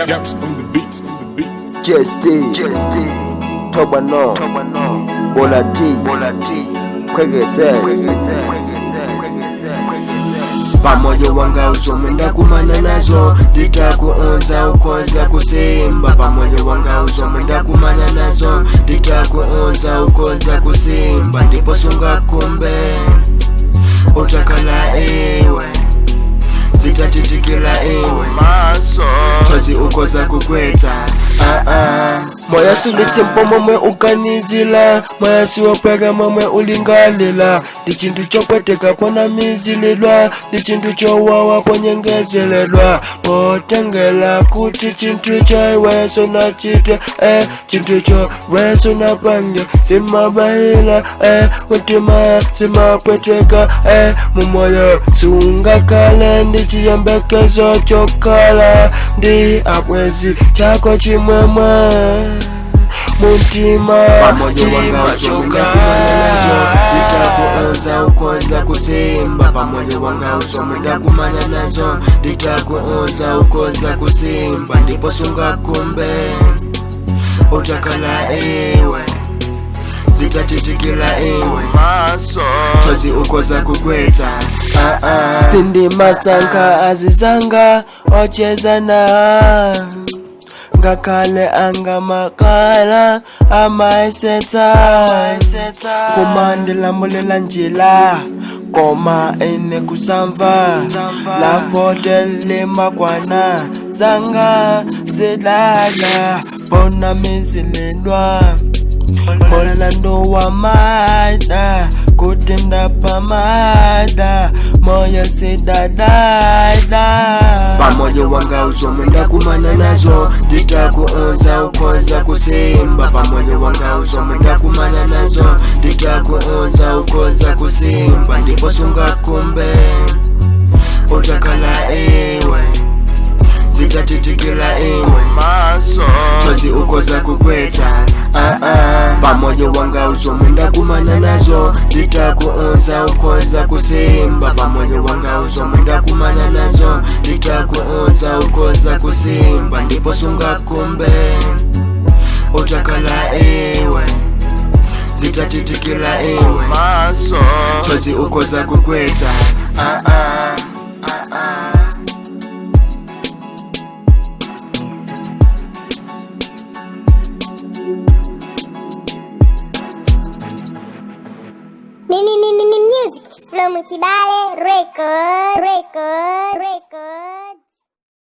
Gaps on the beats, on the beats. GST, GST, Tobano, Bola T, Bola T, Kwegete, pamoyo wanga uzomwe ndakumana nazo, nditakuonza ukonza kusimba. Pamoyo wanga uzomwe ndakumana nazo, nditakuonza ukonza kusimba. Ndipo sunga kumbe utakala iwe zitatitikila iwe tozi ukoza kukweta. Ah, ah. Moyo sulisimpo momwe ukanizila, moyo siwopweka momwe ulingalila. Ndi chinthu chopweteka pona mizililwa, ndi chinthu chowawa ponyengezelelwa, potengela kuti chinthu chaiweso nachite, chinthu choweso napange simabayila, mutima simapweteka, mumoyo siungakale ndi chiyembekezo chokhala ndi abwezi chako chimwemwe mutima chimachoka. Nditakuonza ukonza kusimba, pamoyo wanga uzomwe ndakumana nazo, nditakuonza ukonza kusimba. Ndipo sunga kumbe utakala iwe zitatitikila iwe tozi ukoza kukweta. Ah, ah. Sindimasankha azizanga ocheza na ngakhale angamakala amayisetsa koma ndilamulela njila koma ine kusamva lafote limakwana zanga zilala bona mizililwa molando wa mada kuti ndapamada moyo sidadada. Pamoyo wanga uzomwe ndakumana nazo, nditakuonza ukonza kusimba. Pamoyo wanga uzomwe ndakumana nazo, nditakuonza ukonza kusimba. Ndipo sunga kumbe utakala iwe zitatitikila iwe tozi ukoza kukweta. Ah, ah. Pamoyo wanga uzomwe ndakumana nazo, nditakuonza ukonza kusimba. Pamoyo wanga uzomwe ndakumana nazo, nditakuonza ukonza kusimba. Ndipo sunga kumbe utakala iwe zitatitikila iwe tozi ukoza kukweta. Ah, ah. Ah, ah. Mi mi mi mi mi music from Chibale Record Record Record.